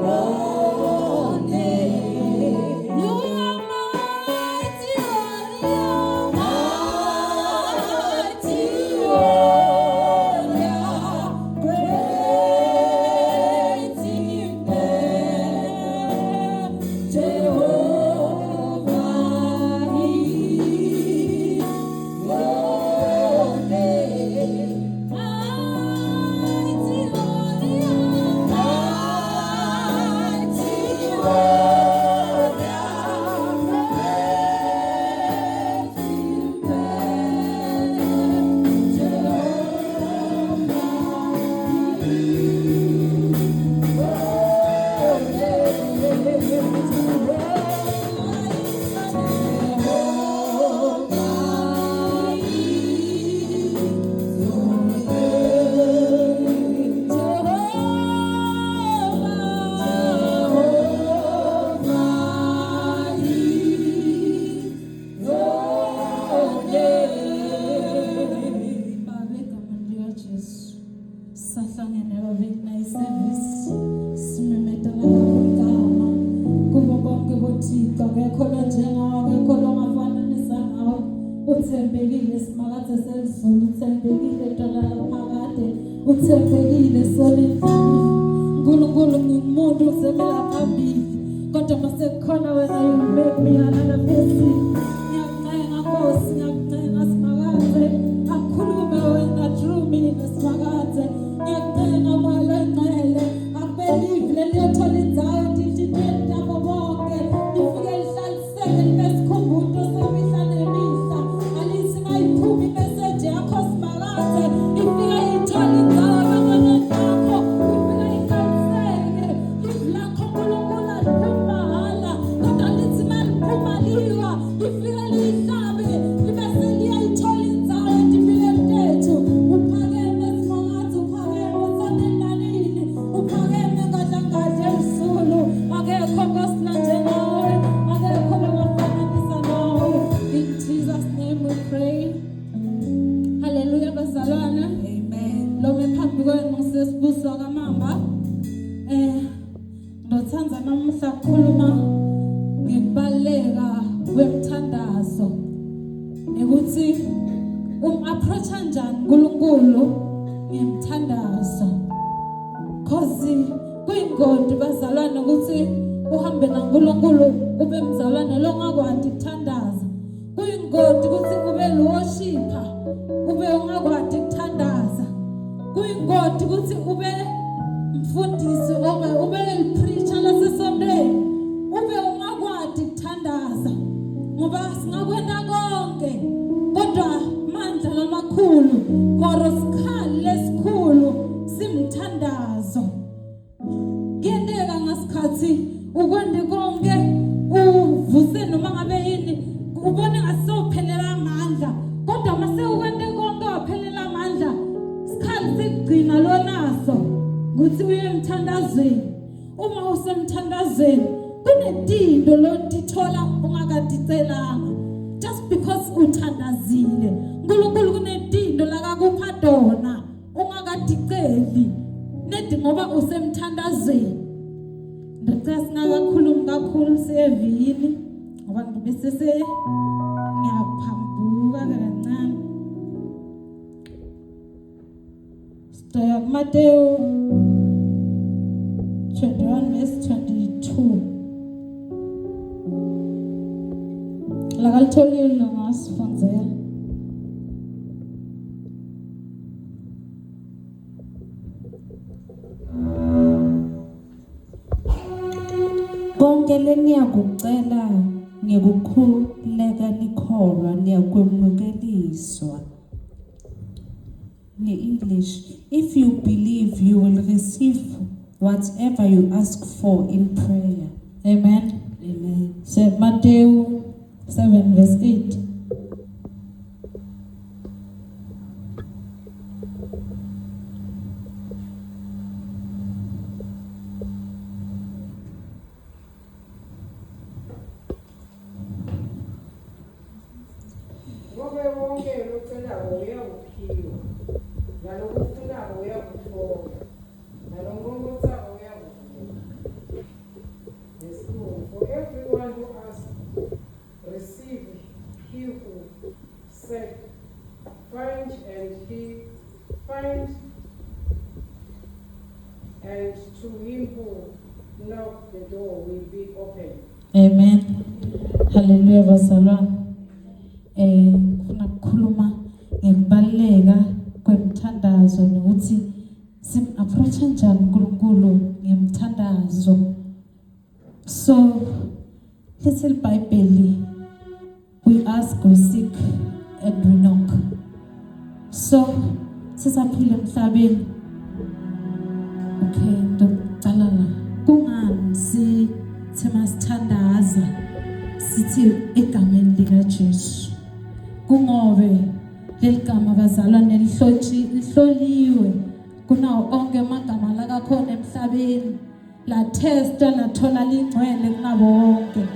Your name. You are mighty warrior, mighty warrior, great in battle, Jehovah is your name. Mighty warrior, mighty warrior, great in battle, Jehovah is your name. Jehovah is your name. Jehovah, Jehovah is your name. Baba, egameni likaJesu, sahlangene babe nayi service, simemetela lakho igama kubo bonke boThixo. Akekho lonjengawe, akekho longafananisa ngawe. Uthembekile Simakade selizulu, uthembekile Dwala laphakade, uthembekile Sonindlini. Nkulunkulu, ngingumuntu uzemela phambili, kodwa masekukhona wena, you make me another person. Ngiyakuncenga Nkosi, ngiyakuncenga Simakade, akukhulume wena through mina Simakade. Ngiyakuncenga Moya Longcwele, akube live leliyothola indzawo etinhlitiyweni tabo bonke, lifike lihlaliseke libe sikhumbuto semihla nemihla. Alithi mayiphuma imeseji yakho Simakade, ifike ithole indzawo ebantwaneni bakho, ifike ihlaliseke. Live lakho Nkulunkulu aliphumi mahhala, kodwa lithi maliphuma liwa lifike liyihlabe libe seliyayithola indzawo etimpilweni tethu. Uphakeme Simakade, uphakeme saneni nanini, uphakeme ngadlangadla elizulu. Akekho Nkosi lanjengawe, akekho longafananisa nawe. In Jesus name we pray. Haleluya bazalwane. Amen. Lome phambi kwenu sesibuswa kaMamba. Ndothanda namuhla ukukhuluma ngekubaluleka kwemthandazo nekuthi um-approach kanjani uNkulunkulu ngemthandazo. Cause kuyingodi bazalwane ukuthi uhambe naNkulunkulu ube mzalwane longakwati ukuthandaza. Kuyingodi ukuthi ube worshipper ube ungakwati ukuthandaza. Kuyingodi ukuthi ube mfundisi ome ube preacher lasesontweni ube ungakwati ukuthandaza, ngoba singakwenta konke kodwa mandla lamakhulu moro sikhali lesikhulu simthandazo. Kuyenteka ngasikhathi ukwente konke, uvuse noma ngabe yini, ubone ngasophelela amandla, kodwa mase ukwente konke waphelela amandla, sikhali sekugcina lonaso ukuthi uye emthandazweni. Uma usemthandazweni kunetinto lotithola ungakaticelanga just because uthandazile. uNkulunkulu kunetinto lakakupha tona ungakaticeli nedi ngoba usemthandazweni. Ndicela singakakhulumi kakhulu siyevini ngoba ngibe sese ngiyaphambuka kancane. Sitoya kuMateyu 21 verse 22. Lakalitholile ngasifundzela. Konke leniyakucela ngekukhuleka nikholwa niyakwemukeliswa. In English, if you believe, you will receive whatever you ask for in prayer. Amen. Amen. Se Matthew 7 verse 8. Ngobe wonke locelako uyakuphiwa, nalokufunako uyakutfola, nalonkonkotsako uyakuvulelwa. For everyone who asks, receive, he who seek, find, and he find, and to him who knock, the door will be open. Amen. Hallelujah bazalwane. Ngifuna ukukhuluma ngekubaluleka kwemthandazo nokuthi sim approach kanjani uNkulunkulu ngemthandazo. So lithi iBhayibheli, we ask, we seek and we knock. So sisaphila emhlabeni. Okay, ndokucala la. Kungani sithi masithandaza sithi egameni lika Jesu? Kungobe leli gama, bazalwane, lihlotshi lihloliwe kunawo onke amagama lakakhona emhlabeni, la testa lathola lingcwele kunabo wonke.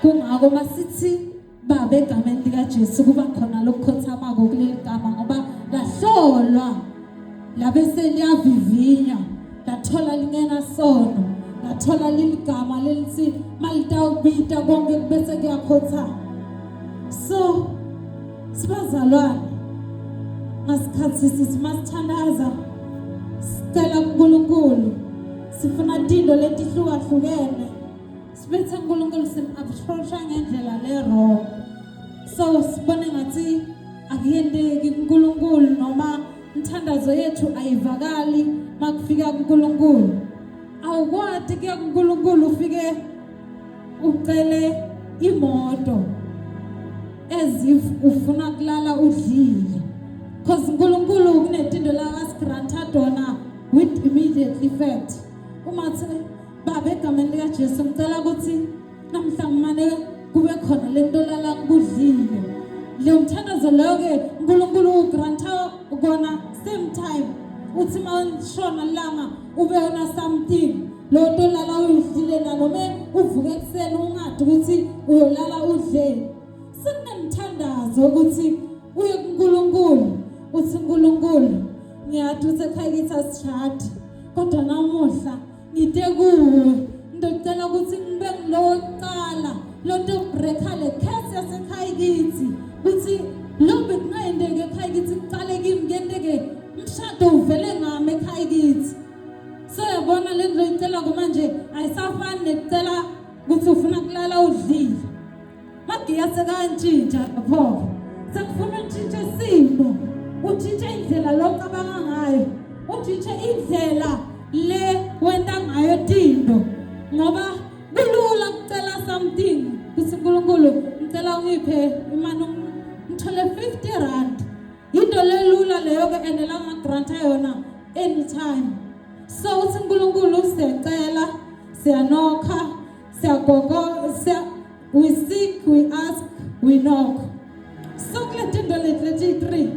Kungako masithi Baba egameni lika Jesu kuba khona lokukhothamako kuleli gama, ngoba lahlolwa labe seliyavivinywa, lathola lingena sono, lathola liligama lelithi malitawubita konke bese kuyakhothama. So sibazalwane, ngasikhathi sithi masithandaza sicela kuNkulunkulu, sifuna tinto letihlukahlukene, sibethe uNkulunkulu sim-approacha ngendlela le-wrong, so sibone ngathi akuyenteki kuNkulunkulu noma imthandazo yethu ayivakali makufika kuNkulunkulu. Awukwati kuya kuNkulunkulu ufike ucele imoto as if ufuna kulala udlile, because uNkulunkulu kunetinto la asigranta tona with immediate effect. Uma thi Baba egameni lika Jesu ngicela ukuthi namhla ngimane kube khona lento lala ngikudlile, leyo mthandazo leyo ke uNkulunkulu ugranta kona same time. Uthi mawushona langa ube una something lo nto lala uyidlile, nanoma uvuke ekuseni ungadi ukuthi uyolala udleni. Sekunemthandazo ukuthi uye kuNkulunkulu uthi, "uNkulunkulu, ngiyathi ukuthi ekhaya kithi asishadi, kodwa namuhla ngite kuwe, ngizocela ukuthi ngibe ngilowo kuqala lonto breaka le curse yasekhaya kithi, ukuthi lo bekungayenteki ekhaya kithi kuqale kimi, kuyenteke umshado uvele ngami ekhaya kithi." So yabona le nto oyicela manje ayisafani nekucela ukuthi ufuna kulala udlile. Magiya sekantshintsha lapho, sekufuna utshintshe isimo, utshintshe indlela locabanga ngayo, utshintshe indlela le wenta ngayo tinto, ngoba kulula kucela something kuthi uNkulunkulu ngicela ungiphe imali ngithole 50 rand. Into lelula leyo ke, and la granta yona anytime. So uthi uNkulunkulu siyacela, siyanokha, siyagogo, siya we seek, we ask, we knock. So kule tinto leti leti-three,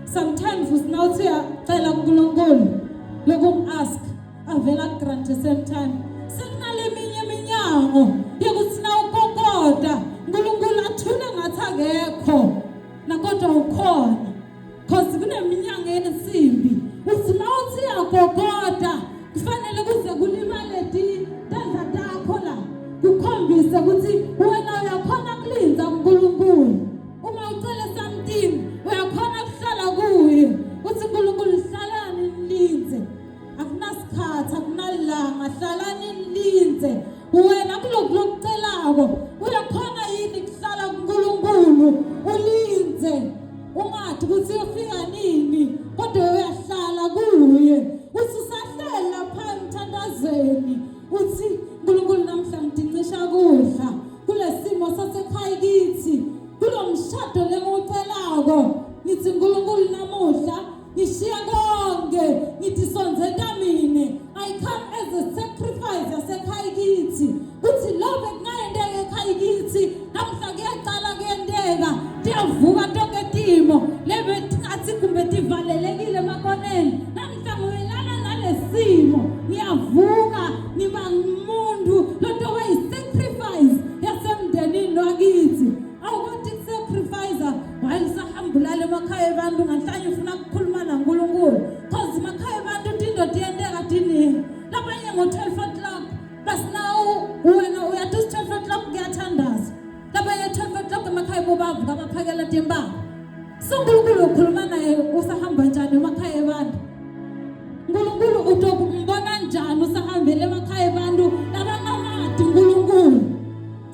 sometimes usinawuthi uyacela kuNkulunkulu lokum-ask avela kugrant the same time. Sekunale minye iminyango yokuthi nawukokoda uNkulunkulu athule ngathi akekho, nakodwa ukhona, cause kuneminyango yensimbi uthi mawuthi uyakokoda kufanele kuze kulimale tandla takho la, kukhombise ukuthi wena uyakhona kulinza uNkulunkulu. Uma ucela something uyakhona kuhlala kuye, uthi uNkulunkulu hlalani nilinze, akunasikhathi, akunalanga, hlalani nilinze. Wena kulokhu lokucelako uyakhona yini kuhlala kuNkulunkulu ulinze, ungathi ukuthi uyofika nini, kodwa uyahlala kuye, uthi usahleli lapha emthandazweni uthi uNkulunkulu namhla ngidincisha kudla kulesimo sasekhaya kithi, kulo mshado lengiwucelako, ngithi uNkulunkulu namuhla ngishiya konke, ngithi sonzeta mine, I come as a sacrifice yasekhaya kithi, kuthi lo bekungayenteka ekhaya kithi namhla kuyaqala kuyenteka, tiyavuka tonke timo lebe ngathi kumbe tivalelekile emakoneni. Namhla ngiwelana nalesimo, ngiyavuka, ngiba ngumuntu lonto wayi-sacrifice yasemndenini wakithi. Awukwati kusacrifice while usahamba ulala emakhaya abantu, nganhlanye ufuna ukukhuluma naNkulunkulu, cause emakhaya abantu tinto tiyenteka tiningi. Labanye ngo-12 o'clock basinawo, wena Niyati ukuthi 12 o'clock kuyathandazwa. Labanye 12 o'clock emakhaya bobavuka baphakela timbaba. So uNkulunkulu ukhuluma naye usahamba njani emakhaya abantu? uNkulunkulu utokumbona njani usahambele emakhaya abantu labangamadi uNkulunkulu?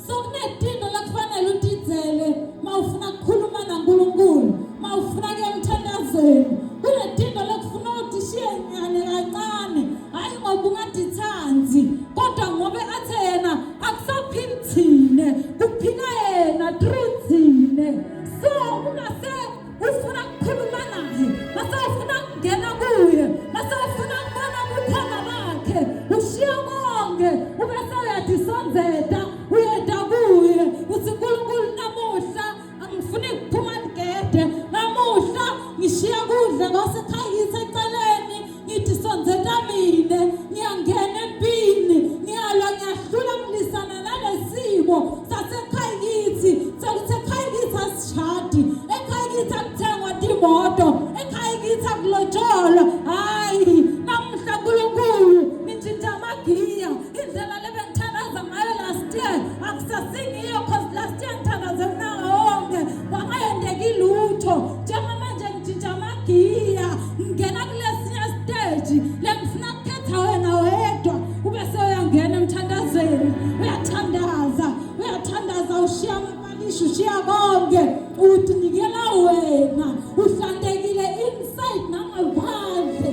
So kunetinto lakufanele utidzele mawufuna ukukhuluma naNkulunkulu, mawufuna kuya emthandazweni. Kunetinto lekufuna utishiye nyane kancane, hayi ngoba ungadithanzi, kodwa ngobe athe yena akusaphili thine, kuphila yena through thine. So ungase ufuna ukukhuluma naye, mase ufuna ukungena kuye, mase ufuna ukubona ubukhona bakhe, ushiya konke ubese uyadisonzeta uyeda kuye uthi uNkulunkulu namuhla angifuni ukuphuma ligede, namuhla ngishiya kudla kwasekhayisa eceleni, ngithi sonzeta mina, ngiyangena empini, ngiyalwa, ngiyahlula ngilisana nalesimo sasekhaya kithi, sekuthi ekhaya kithi asishadi, ekhaya kithi akuthengwa timoto, ekhaya kithi akulotsholwa. Hayi, namuhla uNkulunkulu ngitshintsha amagiya. Indlela lebengithandaza ngayo last year akusasingiyo, cause last year ngithandaze mnanga wonke kwangayendeki lutho. Njengamanje ngitshintsha amagiya, ngingena kulesinye stage lengifuna kukhetha wena wedwa. Ube sewuyangena emthandazweni, uyathandaza, uyathandaza, ushiya amapalishi, ushiya konke, utinikela wena, uhlantekile inside nangaphandle,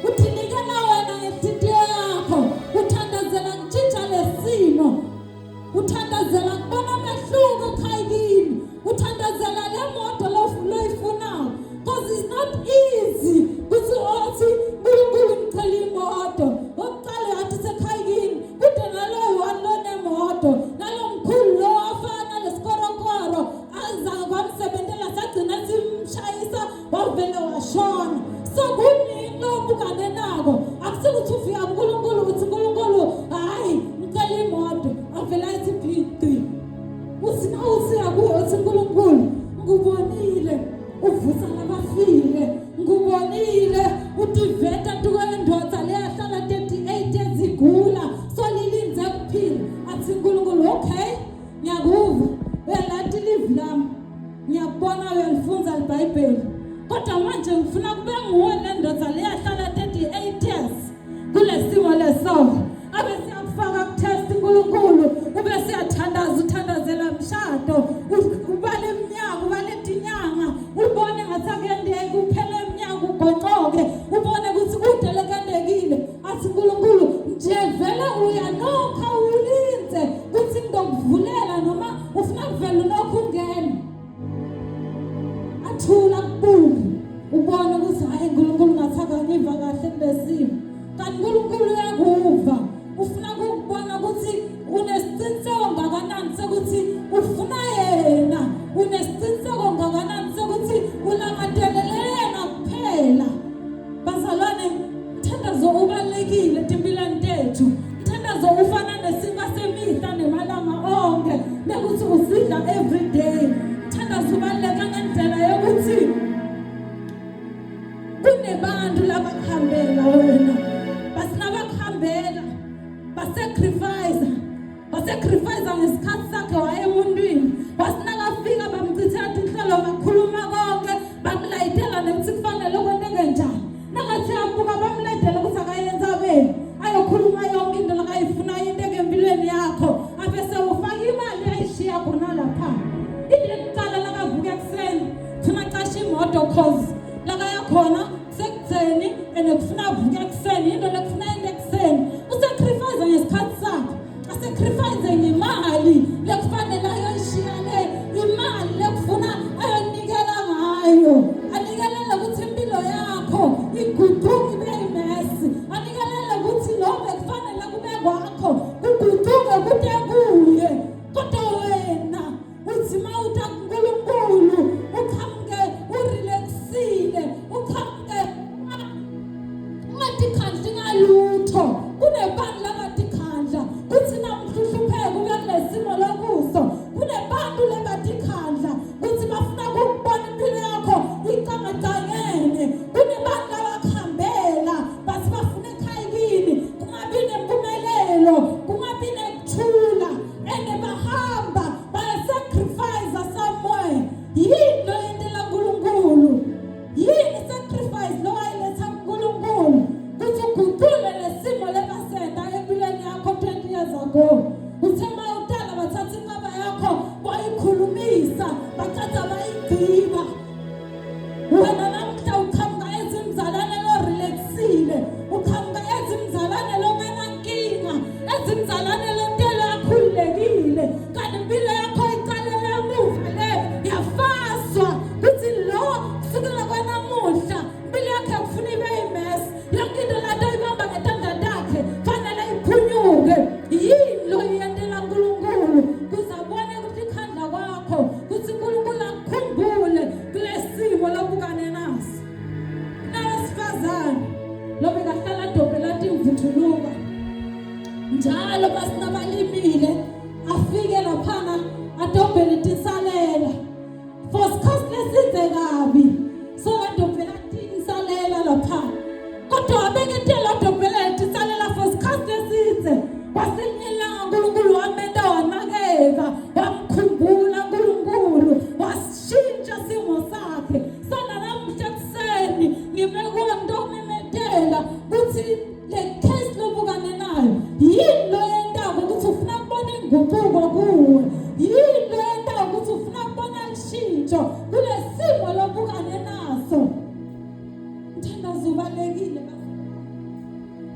utinikela wena ngenhliziyo yakho, uthandazela kutshintsha lesimo, uthandazela kubona umehluko ekhaya kini, uthandazela le moto loyifunayo, because it's not easy kuthi othi uNkulunkulu ngicela imoto. Okuqala yathi sekhaya kini kude naloyo one lonemoto, nalo mkhulu lo afana nalesikorokoro azange kwamsebentela, sagcina simshayisa wavele washona. So kuningi lobukane nako, akusikuthi ufika kuNkulunkulu uthi uNkulunkulu hayi ngicela imoto, avele athi phiqi. Uthi nawusiya kuye uthi uNkulunkulu ngubonile uvusa labafile, ngubonile utiveta tukwendvodza leyahlala 38 years igula, so lilinze kuphila. Athi uNkulunkulu okay, ngiyakuva, uyalati live lami, ngiyakubona uyalifunza iBhayibheli, kodwa manje ngifuna kube nguwe le ndoda leyahlala 38 years kulesimo leso. Abe siyakufaka kutest uNkulunkulu, ube siyathandaza, uthandazela mshado, ubale iminyaka, ubale tinyanga, ubone ngathi akuyendeki, uphele iminyaka ugonqoke, ubone ukuthi kude lekendekile. Athi uNkulunkulu nje vele uyanokha ulinze kuthi ngizokuvulela, noma ufuna kuvela unokho ungena. Athula kubuke, ubone ukuthi hayi uNkulunkulu ngathi akangiva kahle kulesimo, kanti uNkulunkulu uyakuva, ufuna ukubona ukuthi unesiqiniseko ngakanani sekuthi ufuna yena, unesiqiniseko ngakanani sekuthi ulangatelele yena kuphela. Bazalwane, mthandazo ubalulekile etimpilweni tethu. Mthandazo ufana nesinkwa semihla nemalanga onke nekuthi usidla every day. Mthandazo ubaluleke ngendlela yokuthi kunebantu labakuhambela wena, basinabakuhambela basacrifice, basacrifice ngesikhathi sakhe waye emuntwini, wasinakafika bamchithela tinhlelo, bakhuluma konke, bamlayitela nekuthi kufanele kwenteke njani. Nakathi abuka bamlayitela ukuthi akayenza beni, ayokhuluma yonke into lakayifuna yenteke empilweni yakho, abese ufaka imali ayishiya khona lapha. Into yokuqala lakavuka ekuseni funa casha imoto, cause lakaya khona sekutheni and kufuna avuke ekuseni, into lekufuna into ekuseni. Usacrifice ngesikhathi sakhe, asacrifice ngemali lekufanele ayoyishiya le imali lekufuna ayonikela ngayo, anikelele ukuthi impilo yakho iguquke ibe imesi, anikelele ukuthi lokho ekufanele kube kwakho kuguquke kute. ago. Uthe uma utala bathatha inqaba yakho bayikhulumisa, baqeda bayigqiba. Wena namhla uqhamuka ezimzalwane lo-relaxile, uqhamuka ezimzalwane longenankinga, ezimzalwane lontelo akhululekile, kanti impilo yakho iqalele emuva le yafaswa kuthi lo kusukela kwanamuhla impilo yakhe akufuna ibe yimesi. Yonke into lento ayibamba ngetandla takhe fanele iphunyuke. Yini lo yentela uNkulunkulu kuze abone ukuthi ikhandla kwakho kuthi uNkulunkulu akukhumbule kule simo lobukane naso. Nawesifazane lo bekahlala adobhela timvuthuluka njalo basinabalimile afike laphana adobhele tinsalela for sikhathi lesidze kabi so adobhela tinsalela lapha kodwa wabeketela adobhela tinsalela for sikhathi lesidze. Kwaselinye ilanga uNkulunkulu wamenta wanakeka, wamkhumbula uNkulunkulu, wasishintsha simo sakhe. Sona namuhla ekuseni ngime kuwe ngitokumemetela ukuthi le case lobukane nayo yini lo yentako ukuthi ufuna kubona inguquko kuwe, yini lo yentako ukuthi ufuna kubona lishintsho kule simo lobukane naso. Mthandazo ubalulekile,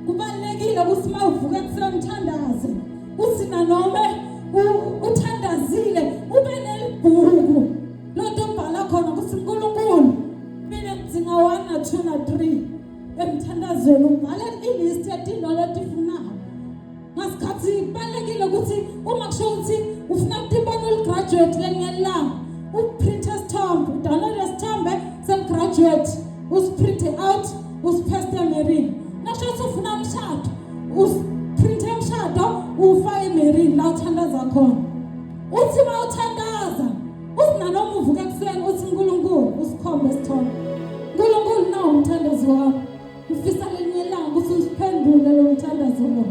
kubalulekile ukuthi uma uvuka ekuseni uthandaze, uthi nanoma uthandazile ube nelibhuku lonto obhala khona ukuthi uNkulunkulu mina ngidinga 1 na 2 na 3 emthandazweni, ubhale ilist yetinto letifunayo. Ngasikhathi kubalulekile ukuthi uma kusho ukuthi ufuna ukutibona uli-graduate lelinye ilanga, uprinte isithombe, udownload isithombe seli-graduate, usiprinte out, usipaste emerini. Nasho ukuthi ufuna umshado, usiprinte umshado, uwufake emerini la uthandaza khona. Uthi uma uthandaza uthi nanoma uvuka ekuseni uthi uNkulunkulu usikhombe isithombe, uNkulunkulu nawo umthandazo wami, ngifisa lelinye ilanga ukuthi usiphendule lo mthandazo lo.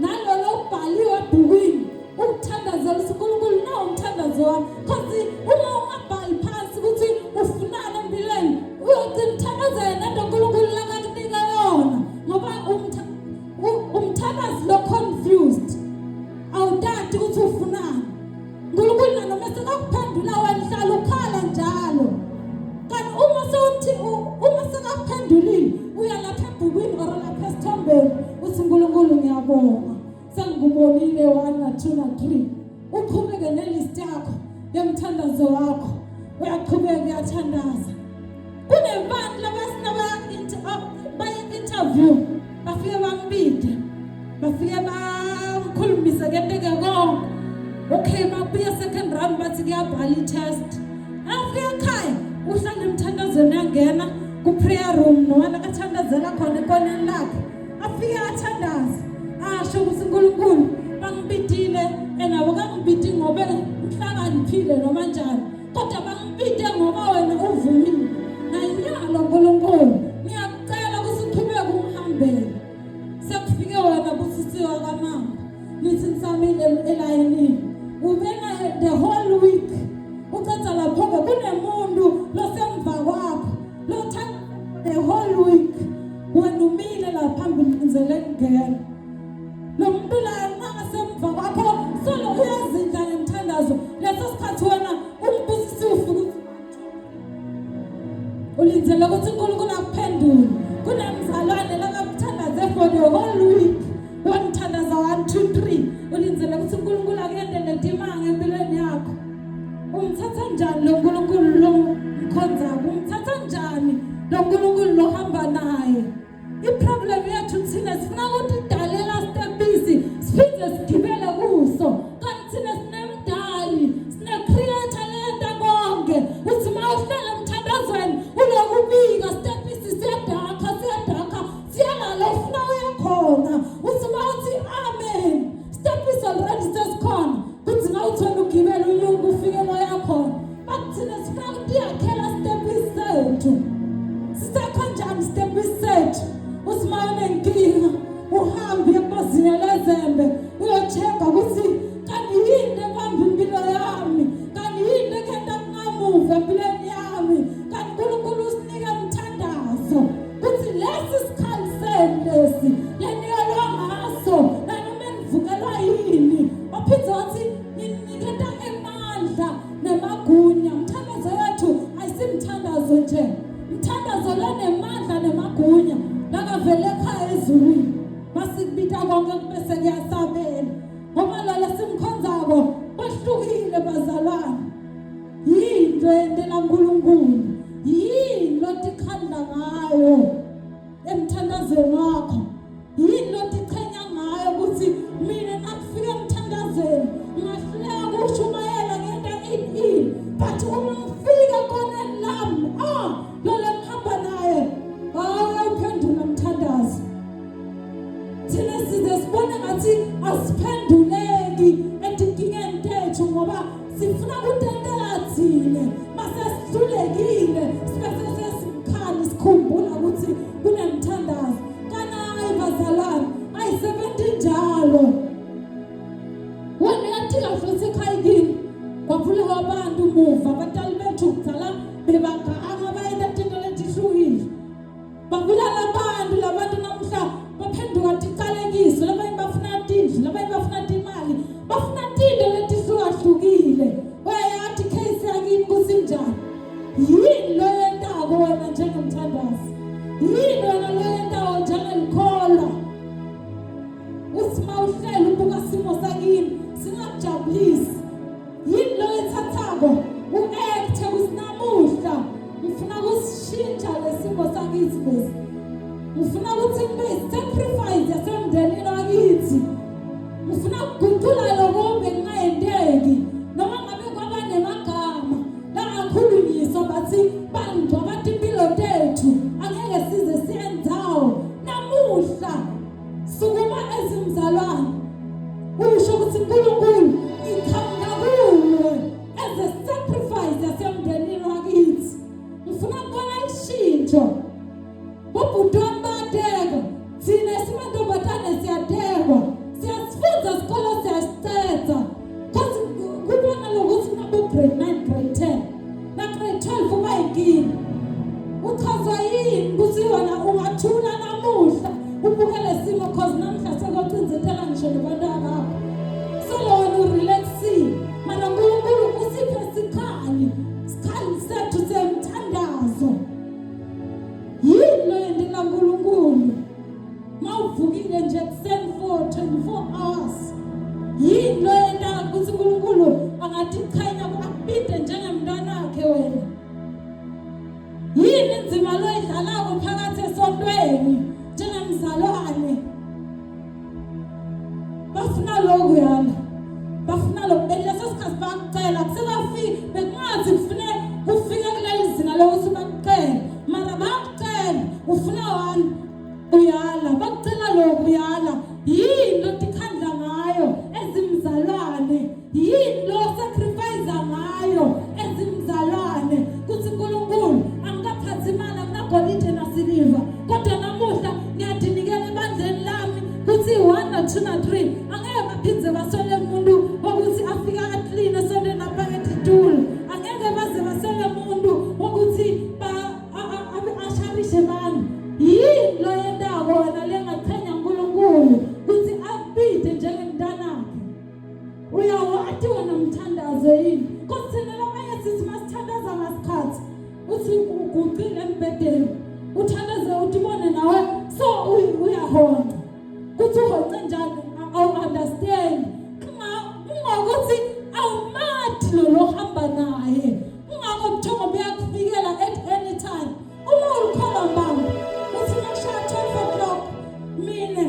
Nalolo ubhaliwe ebhukwini ukuthandazela ukuthi uNkulunkulu nawo umthandazo wami, cause uma ungabhali phansi ukuthi ufunani empilweni uyogcina uthandazele nento uNkulunkulu lakakunika yona, ngoba umthandazi lo confused, awutati ukuthi ufunani. uNkulunkulu nanoma sekakuphendula wena uhlala ukhala njalo, kanti uma sewuthi uma sekakuphendulile uya lapha ebhukwini or lapha esithombeni uthi uNkulunkulu ngiyabonga sengikubonile 1 na 2 na 3. Uqhubeke nelist yakho yomthandazo wakho, uyaqhubeka uyathandaza. Kunebantu baye interview, bafike bambide, bafike bamkhulumise kenteke konke okay, babuye second round bathi kuyabhala i-test. Afike ekhaya uhlala emthandazweni, uyangena ku-prayer room noma la athandazela khona ekoneni lakhe, afike athandaze asho ukuthi uNkulunkulu bangibidile enabo kangibidi ngoba ngihlakaniphile noma njani, kodwa bangibide ngoba wena uvumile. Nanyalo uNkulunkulu ngiyakucela ukuthi uqhubeke ungihambele. Sekufike wena kusisiwa kamama, nithi nisamile elayinini, ubena the whole week. Uceda lapho-ke kunemuntu losemva kwakho lothatha the whole week, wena umile la phambili ulindele kungena lo muntu lana asemva kwakho solo uyazindla ngemthandazo. Leso sikhathi wena umbusisi ufika ukuthi ulindele ukuthi uNkulunkulu akuphendule. Kunemzalwane lakakuthandaze for the whole week, wamthandaza 1 2 3, ulindele ukuthi uNkulunkulu akuyendele timanga empilweni yakho. Umthatha njani lo nkulunkulu lo mkhonzako? Umthatha njani lo nkulunkulu lohamba naye? Iproblem yethu thina sifuna ukuthi idalela stepisi siphinde sigibele kuso, kanti thina sinemdali, sine-creator lenta konke. Uthi uma uhlala emthandazweni ulokubika stepisi siyadakha, siyadakha, siyalala ufuna uyakhona. Uthi uma uthi amen, stepisi already sesikhona, kudzinga uthi wena ugibele unyuke ufike lo yakhona. But thina sifuna ukuthi iyakhela stepisi sethu. Sisekho njani stepisi? Uyati kahle ukuthi ekhaya kini kwavuleka abantu muva abatali bethu kudala bebaganga bayenta tinto letihlukile. Babulala abantu labantu namuhla baphenduka tiqalekiso labanye bafuna tindlu labanye bafuna timali bafuna tinto letihlukahlukile. Uyayati case yakini kutsi njani? Yini loyentako wena njengomthandazi? Yini wena loyentako njengelikholwa? Uthi mawuhlela ubuka simo sakini singakujabulisi. Yini loyithathako u-acte ukuthi namuhla ngifuna ukusishintsha lesimo sakithi lesi. Ngifuna ukuthi ngibe i-sacrifice yasemndenini wakithi. Ngifuna ukuguqula lokho bekungayenteki noma ngabe kwaba nemagama langakhulunyiswa bathi bangcwaba timpilo tethu angeke size siyenzawo namuhla. Sukuma ezimzalwane usho ukuthi uNkulunkulu ngiqhamuka kuwe as a sacrifice yasemndenini wakithi. Ngifuna ukubona ishintsho. Bobhuti wami bayateka, thina simantombazane siyatekwa, siyasifunza isikolo siyasiceda. Cause kubona lokuthi nabo grade 9, grade 10 na grade 12 uba yinkinga. Uchazwa yini ukuthi wena ungathula namuhla ubuke lesimo cause namuhla sekocindzetela ngisho nabantu abakho. Solo wena urelaxile. Mara uNkulunkulu usiphe sikhali, sikhali sethu semthandazo. Yini lo yentela uNkulunkulu? Mawuvukile nje ekuseni for 24 hours. Yini lo yenta ukuthi uNkulunkulu angathi chanya akubide njengemntwana wakhe wena? Yini inzima lo idlalako phakathi esontweni njengemzalwane? Bafuna lokhu yana. Bafuna lokhu leso sikhathi bakucela kusekafiki bekungathi kufune kufike kuleli zinga lokuthi bakucele mara bakucela ufuna wani uyala bakucela lokhu uyala. Yini lotikhandla ngayo ezimzalwane? Yini lo sacrifice ngayo ezimzalwane? Kuthi uNkulunkulu angikaphathi imali anginagolide nasiliva kodwa namuhla ngiyadinikela ebandleni lami kuthi 1 na 2 na 3 angeke baphindze basole umuntu wokuthi afike aclean esontweni apakethe itulo. Angeke baze basole umuntu wokuthi asharishe abantu. Yini lo yentako wena lengachenya uNkulunkulu kuthi akubide njengemntanakhe? Uyawati wena mthandazo yini? Kodwa thina labanye sithi masithandaza ngasikhathi uthi uguqile embhedeni uthandaze uthi ubone nawe so uyahonqa. Kuthi uhonqe njani? Awu-understand. Kungokuthi awumathi lo lohamba naye. Kungako ubuthongo buyakufikela at any time. Uma ulikholwa mbamba uthi makushaya 12 o'clock mina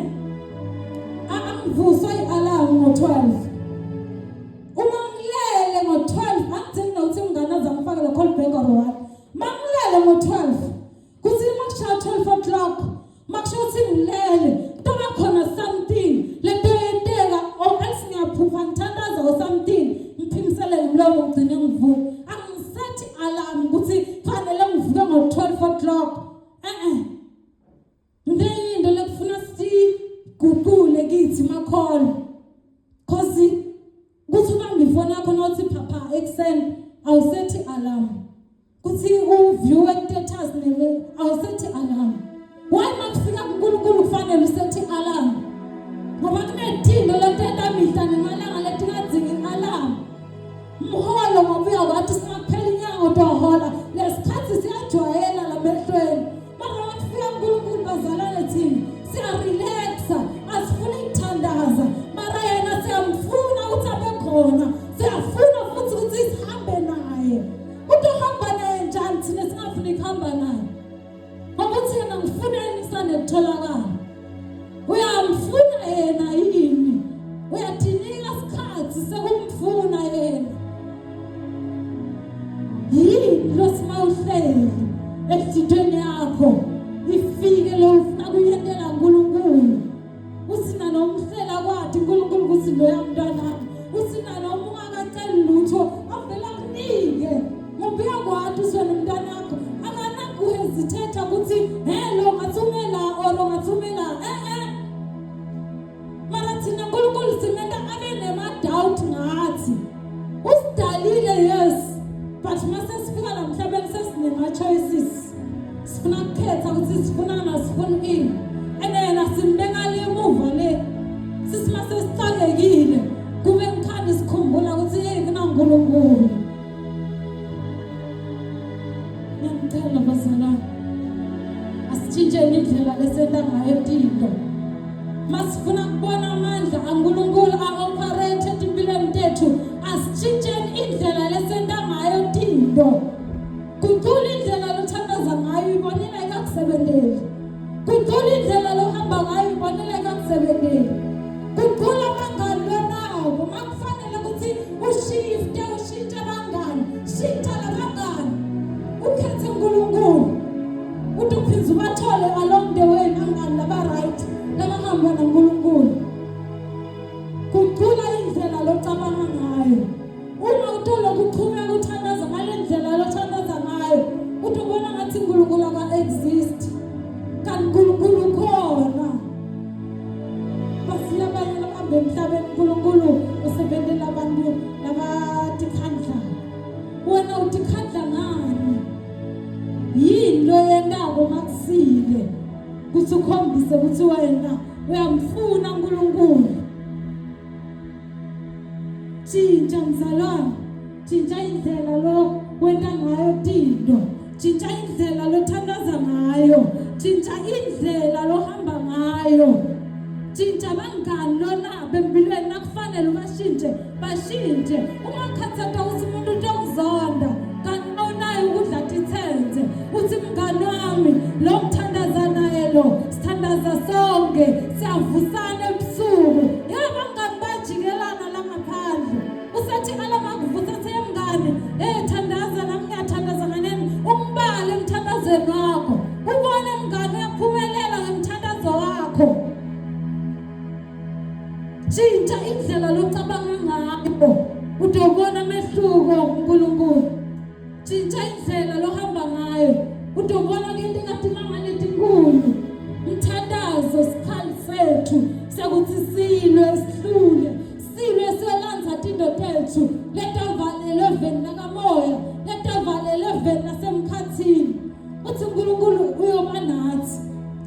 angivuswa i-alarm ngo-12. Uma ngilele ngo-12 angidingi nokuthi umngane aze angifakele call back or what. Mangilele ngo-12 kuthi makushaya 12 o'clock makusho ukuthi ngilele kutoba khona something lento yenteka or else ngiyaphupha ngithandaza or something ngiphimisele ngomlomo ngigcine ngivuka. Angisethi alarm ukuthi kufanele ngivuke ngo-12 o'clock. Ngenye into lekufuna siguqule kithi makholwa. Cause kuthi ubamba ifoni yakho nothi phapha ekuseni awusethi alarm. Kuthi uview status nebe awusethi alarm. Why makufika kuNkulunkulu kufanele usethi alarm? Ngoba kunethinto lotenta mihla nemalanga letingadzingi alarm. Mholo ngoba uyakwathi singakuphela inyanga utohola lesikhathi siyajwayela lamehlweni. Mara makufika uNkulunkulu bazalwane thina siyarelaxa asifuni ukuthandaza mara yena siyamfuna ukuthi abe khona siyafuna futhi ukuthi sihambe naye. Utohamba naye njani thina singafuni ukuhamba naye? Ngoba uthi yena ngifuneni kusane kutholakala. Uyamfuna yena yini? Uyadinika isikhathi sekumfuna yena. Yini lo simawuhleli enhlitweni yakho ifike lo ufuna kuyentela uNkulunkulu. Uthi nanomhlela kwathi uNkulunkulu ukuthi loya mntwana uthi nanoma ungakaceli lutho avela kunike ngoba uyakwazi uswena umntwana wakho akanakuhesithetha ukuthi hello ngathumela or ngathumela mara thina uNkulunkulu simenta abe nema-doubt ngathi. lesenta ngayo tinto. Masifuna kubona amandla aNkulunkulu a-operate etimpilweni tethu, asitshintsheni indlela lesenta ngayo tinto. Gucula indlela lothandaza ngayo, ibonela ikakusebenteli. Gucula indlela lohamba ngayo, ibonela ikakusebenteli. Gucula abangani lonabo, makufanele ukuthi ushifte, ushintshe abangani, shintsha labangani, ukhethe uNkulunkulu. Uthi uphinde ubathole along the way nangani laba right labahamba naNkulunkulu. Gucula indlela locabanga ngayo. Uma utolo kuqhubeka uthandaza ngale ndlela lothandaza ngayo, uthi ubona ngathi uNkulunkulu aka-exist, kanti uNkulunkulu ukhona. Basile abanye labahamba emhlabeni, uNkulunkulu usebenzela abantu labatikhandlayo. Wena utikhandla ngani? Yini lo yentako makusile kuthi ukhombise ukuthi wena uyamfuna uNkulunkulu? Tshintsha mzalwane, tshintsha indlela lo wenta ngayo tinto, tshintsha indlela lothandaza ngayo, tshintsha indlela lohamba ngayo, tshintsha bangani lonabo empilweni. Nakufanele ubashintshe, bashintshe. Uma khathata ukuthi umuntu utokuzonda, kanti awunayo ukudla tithenze, uthi mngani wami lo ngithandaza naye, lo sithandaza sonke, siyavusana ebusuku. Yebo, bangani bajikelana la ngaphandle. Usathi alamakuvusa, athi mngani, hey, thandaza nami ngiyathandaza nganeni. Umbale emthandazweni wakho, ubone mngani uyaphumelela ngemthandazo wakho. Tshintsha indlela locabanga ngayo, utobona amehluko uNkulunkulu. Tshintsha indlela lohamba ngayo, utobona into engathi letinkulu. Umthandazo sikhali sethu sekuthi silwe sihlule, silwe siyolandza tinto tethu letavalelwe eveni lakamoya, letavalelwe eveni lasemkhathini. Uthi uNkulunkulu uyoba nathi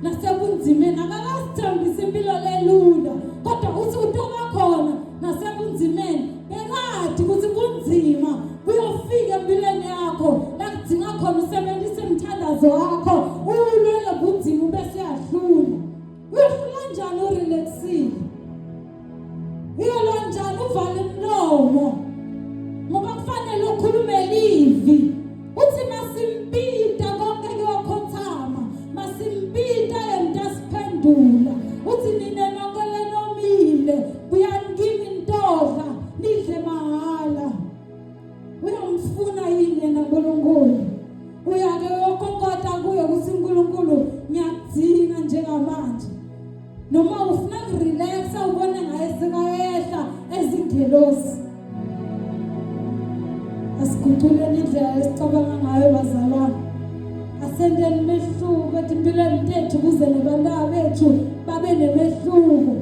nasebunzimeni. Akakasithembisi impilo lelula, kodwa uthi utoba khona nasebunzimeni. Bekade ukuthi kunzima kuyofika empilweni yakho, la kudinga khona usebenzise umthandazo wakho, ulwele bunzima ubese uyahlula. Uyohlula njani urelaxile? Uyolwa njani uvale umlomo? Ngoba kufanele ukhulume livi. Uthi masimpita konke kuyokhothama, masimpita yena asiphendula. Uthi nina nonke lenomile, buyani kimi nitodla, nidle mahhala. Uyamfuna yini yena uNkulunkulu? Uyake uyokonkota kuye ukuthi uNkulunkulu ngiyakudinga njengamanje? Noma ufuna kurelaxa, ubone ngaye sekayehla ezingelosi? Asiguculeni indlela esicabanga ngayo bazalwane, asenteni imehluko etimpilweni tethu ukuze nebantwana bethu babe nemehluko.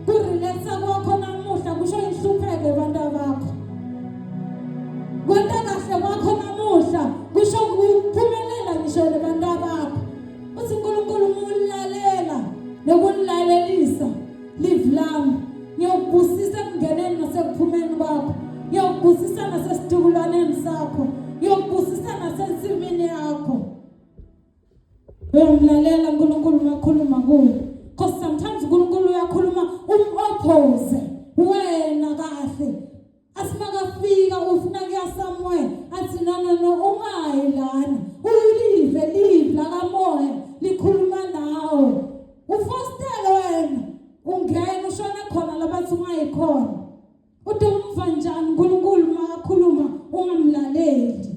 Kurelaxa kwakho namuhla kusho inhlupheko ebantwana bakho. Kwenta kahle kwakho namuhla kusho ukuphumelela ngisho nebantwana bakho. Uthi uNkulunkulu uma ulalela nokunilalelisa live lami, ngiyokubusisa ekungeneni nasekuphumeni kwakho, ngiyokubusisa nasesitukulwaneni sakho, ngiyokubusisa nasensimini yakho. Uyamlalela uNkulunkulu makhuluma kuwe? Because sometimes uNkulunkulu uyakhuluma um-oppose wena kahle. Asimakafika ufuna kuya somewhere, athi no, no, no, ungayi lana. Ulive live lakamoya likhuluma nawe, ufostele wena ungena ushone khona labathi ungayi khona. Uthi umva njani uNkulunkulu makakhuluma ungamlaleli?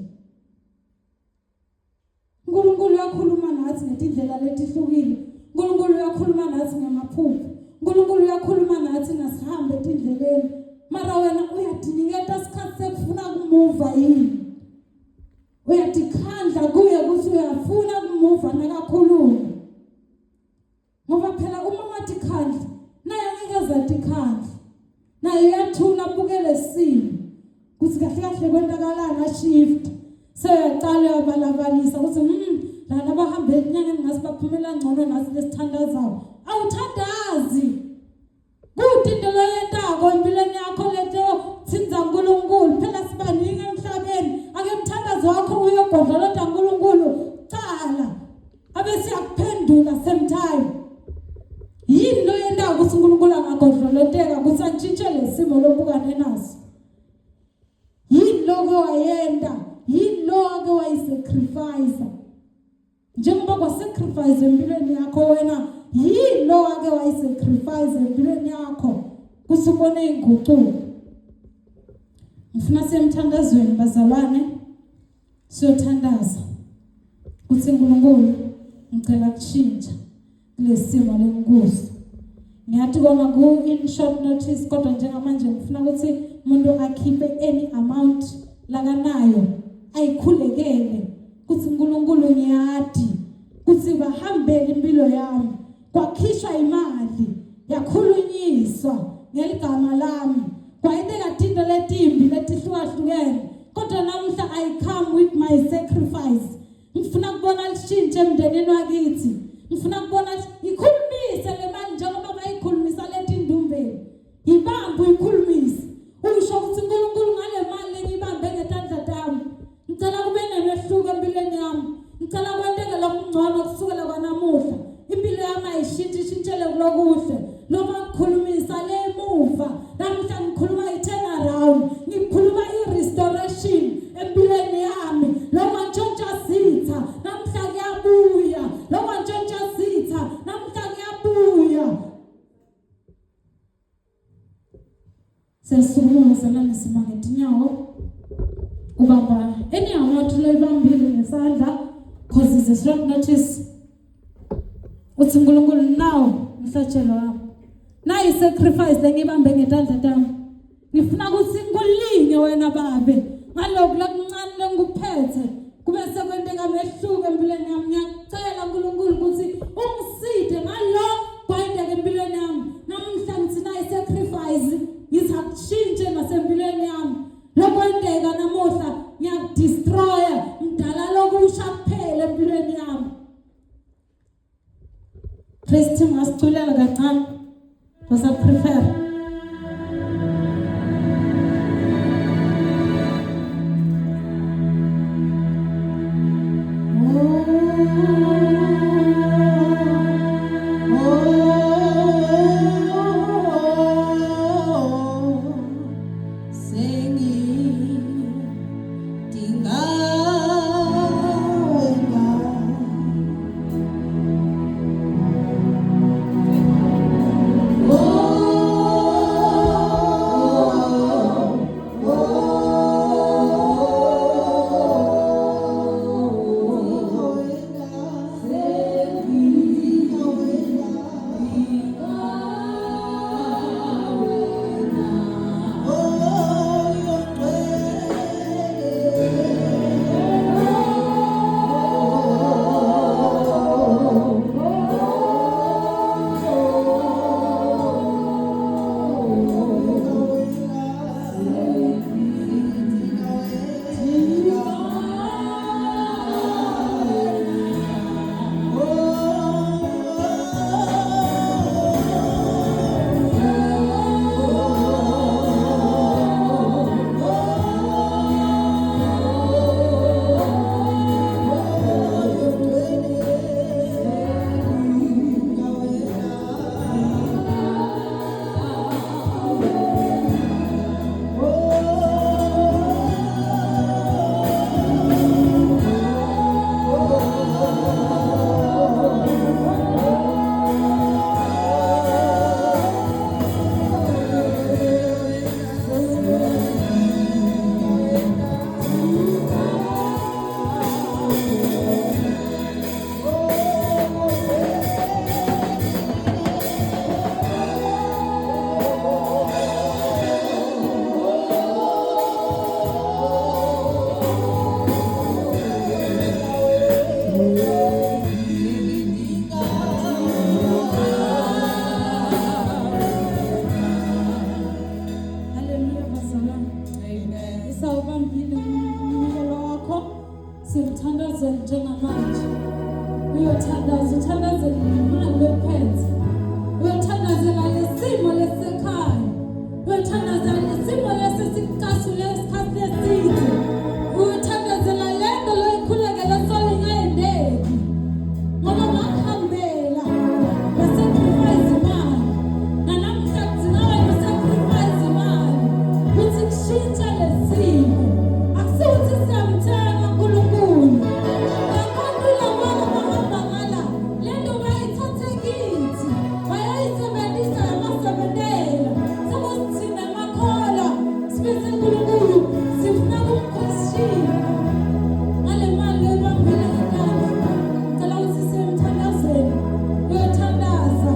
uNkulunkulu uyakhuluma nathi ngetindlela letihlukile. uNkulunkulu uyakhuluma nathi ngamaphupho. uNkulunkulu uyakhuluma nathi nasihambe etindleleni. Mara wena uyadiniketa isikhathi sekufuna kumuva yini? Uyadikhandla kuye ukuthi uyafuna kumuva nakakhuluma? Ngoba phela uma ungathi khandla, naye angeke azathi khandla, naye uyathula abukele simo kuthi kahle kahle kwentakalani. Ashift seyaqala uyabalabalisa ukuthi lana bahambe enyangeni ngasi baphumela ngcono nathi lesithandazayo. Awuthandazi kude into loyentako empilweni yakho leto thinza uNkulunkulu. Phela sibaningi emhlabeni. Ake umthandazo wakho uyogodlolota uNkulunkulu cala, abe siyakuphendula same time. lesimo lobukane naso. Yini lokho wayenda? Yini lo ake wayisacrifice? Njengoba kwasacrifice empilweni yakho wena, yini lo ake wayisacrifice empilweni yakho kusubone inguquko? Ngifuna semthandazweni bazalwane, siyothandaza kuthi uNkulunkulu ngicela kushintsha kulesimo lenkuso. Ngiyathi kona ku in short notice, kodwa njengamanje ngifuna ukuthi umuntu akhiphe any amount lakanayo ayikhulekele kuthi uNkulunkulu ngiyadi kuthi bahambele impilo yami, kwakhishwa imali yakhulunyiswa ngeligama lami, kwayenteka tinto letimbi letihlukahlukene, kodwa namuhla I come with my sacrifice. Ngifuna kubona lishintshe emndenini wakithi, ngifuna kubona ikhulumise le mali njengoba bayikhulumisa letindumbeni, ibambe uyikhulumise usho ukuthi uNkulunkulu ngale mali lengiyibambe ngetandla tami ngicela kube nemehluko empilweni yami, ngicela kwenteke lokungcono kusukela kwanamuhla, impilo yami ayishintshe ishintshele kulokuhle. Noma ngikhulumisa le emuva namuhla ngikhuluma i-turn around, ngikhuluma i-restoration empilweni yami. Noma ntshontsha sitha namuhla kuyabuya, noma ntshontsha sitha namuhla kuyabuya. Siyasukuma bazalwane, sima ngetinyawo, ubamba any amount loyibambile ngesandla, cause it's a short notice. Uthi uNkulunkulu nawo umhlatshelo wami, nayi sacrifice lengibambe ngetandla tami, ngifuna ukuthi ngikulinge wena babe ngalokhu lokuncane lengikuphethe kube sekwenteka mehluko empilweni yami. Ngiyacela uNkulunkulu ukuthi ungiside ngalo kwayenteka empilweni yami namuhla, ngithi nayi sacrifice, ngithi akushintshe nasempilweni yami lokwenteka namuhla, ngiyakudestroya mdala lokusha kuphela empilweni yami. Praise team, asiculela kancane basa prepare. Sengidinga wena. Haleluya bazalwane. Amen. Isawubambile umnikelo wakho, simthandazele njengamanje. Uyothandaza, uthandazele imali lophethe, uyothandazela lesimo lesekhaya, uyothandazela lesimo lesesicasule isikhathi eside, uyothandazela lento loyikhulekele solo ingayendeki ngoba ngakuhambela wasacrifice imali, nanamuhla kudinga wena usacrifice. Bese uNkulunkulu sifuna ukumkhoshiya ngale mali oyibambile ngenkani. Cela ukuthi siye emthandazweni, uyothandaza,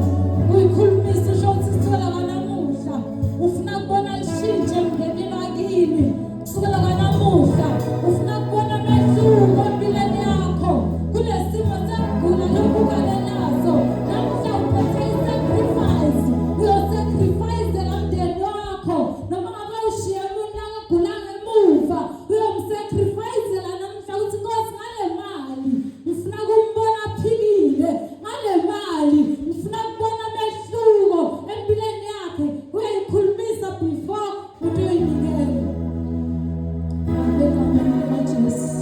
uyikhulumise, usho ukuthi sithola kwanamuhla ufuna kubona lishintshe emndenini wakini. Kusukela kwanamuhla ufuna kubona umehluko empilweni yakho kulesimo sekugula lokubukane naso. Namuhla uphethe i-sacrifice, uyosacrificela mndeni wakho, noma ngabe ushiye umuntu akagulanga emuva, uyomsacrificela namhla ukuthi Nkosi, ngale mali ngifuna kumbona aphilile, ngale mali ngifuna kubona amehluko empilweni yakhe. Uyayikhulumisa before uthi uyinikele. Egameni likaJesu,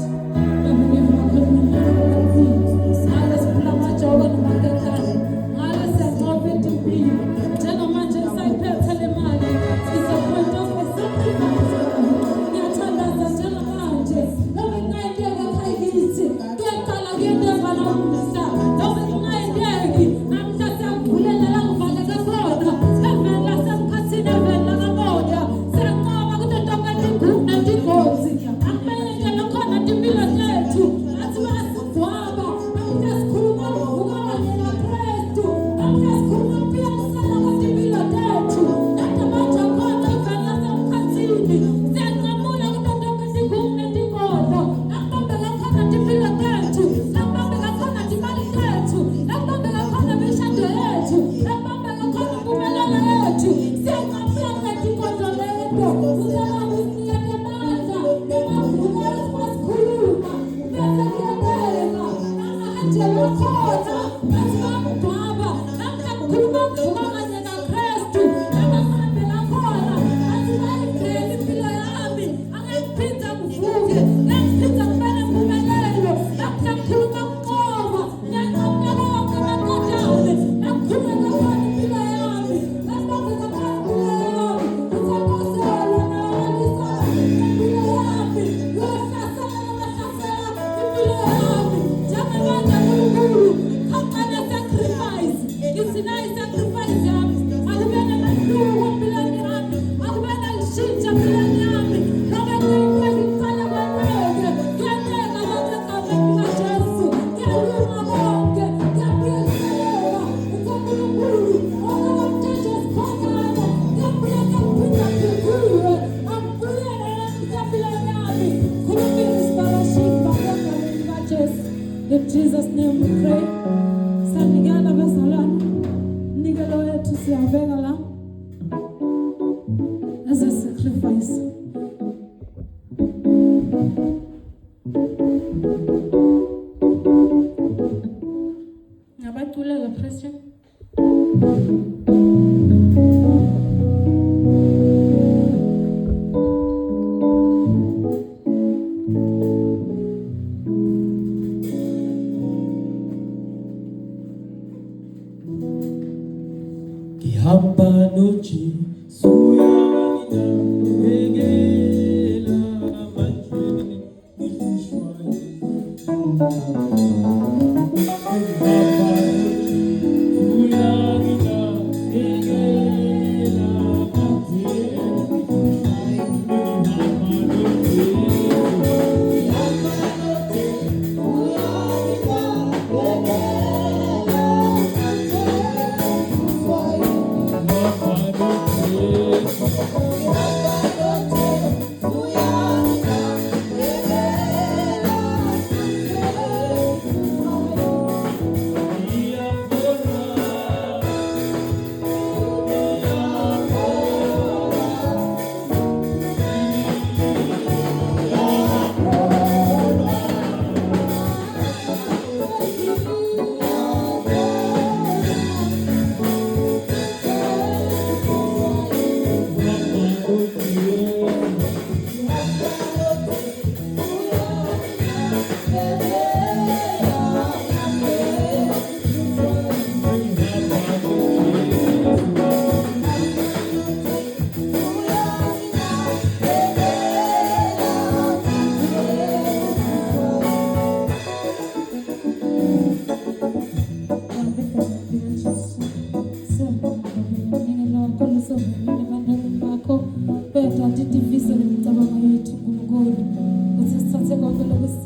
ngale siphula amajoka nomaketane, ngale siyanqoba impilo. Njengamanje ngisayiphethe le mali, is a point of a sacrifice. Ngiyathandaza njengamanje, noma kungayenteki ekhaya kithi, kuyaqala kuyenteka namuhla. Noma kungayenteki namhla, siyakuvulela la kuvaleke khona eveni lasemkhathini, eveni lakamoya. Siyanqoba kuto tonke tingugu netingozi akumelentele khona timpilo tethu. Athi bayasigcwaba namhla, sikhuluma ukuvuka kanye naKristu. Namhla sikhuluma ukuphilisana kwetimpilo tethu nadamanje khona eveni lasemkhathini. Siyanqamula kuto tonke tingugu netingodlo nakubambeka khona timpilo tethu, nakubambeka khona timali tethu, nakubambeka khona imishado yethu, nakubambeka khona impumelelo yethu. Siyanqamula kuletingodlo leto. Ucabanga usinikete amandla nemavuko masikhuluma bese kuyenteka. Nama-angelo akhona bathi bayamgcwaba. Namhla kukhuluma ukuvuka kanye naKristu. Nabahambela khona bathi bayivele impilo yami, angeke kuvuke, ngeke kube nempumelelo. Namhla kukhuluma kunqoba, ngiyanqamula konke amakotane nakukhuleka khona impilo yami, nakubambeka khona impilo yami. Uthakoselwa nawalisana impilo yami, uyohlasela nabahlasela impilo yami. Njengamanje Nkulunkulu, khaqana sacrifice, ngithi nayi sacrifice yami, akube nemehluko empilweni yami, akube nelishintsha empilweni yami. Noma kuyinteki kuqala kwenteke, kuyenteka konke egameni likaJesu. Kuyalunga konke, kuyabuyiseleka. UNkulunkulu onke esikhonyana kuyabuyeka kuphindaphindiwe, akubuyele namhla empilweni yami. Khuluma isparaship egameni likaJesu. In Jesus' name we pray. Sanikela bazalwane, umnikelo wethu siyabeka la as a sacrifice. Ngabaculela, Christian. Ngihamba noJesu, uyanginakekela manje ngihlushwa. Ngihamba noJesu, uyanginakekela manje ngihlushwa. Ngihamba noJesu. Ngihamba noJesu, uyanginakekela manje ngihlushwa. Ngihamba noJesu. Ngihamba noJesu, uyanginakekela manje ngihlushwa. Ngiyabona, ngiyabona. Ngihamba noJesu. Ngihamba noJesu. Siyabonga.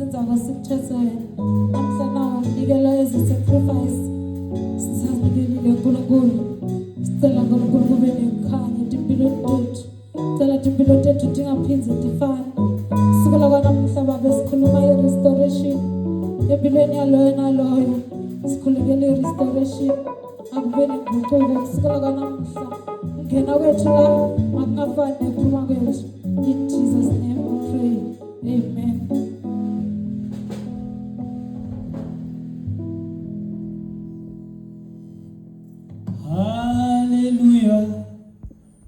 Sikusindzako sikuthetse wena. Namhla nawo umnikelo as a sacrifice. Sisanikelile Nkulunkulu. Sicela Nkulunkulu kube nekukhanya etimpilweni tethu. Sicela timpilo tethu tingaphindze tifane. Kusukela kwanamuhla babe sikhuluma i-restoration empilweni yaloyo naloyo. Sikhulekele i-restoration. Akube nenguquko kusukela kwanamuhla. Kungena kwethu la makungafani nekuphuma kwethu. In Jesus' name we pray. Amen.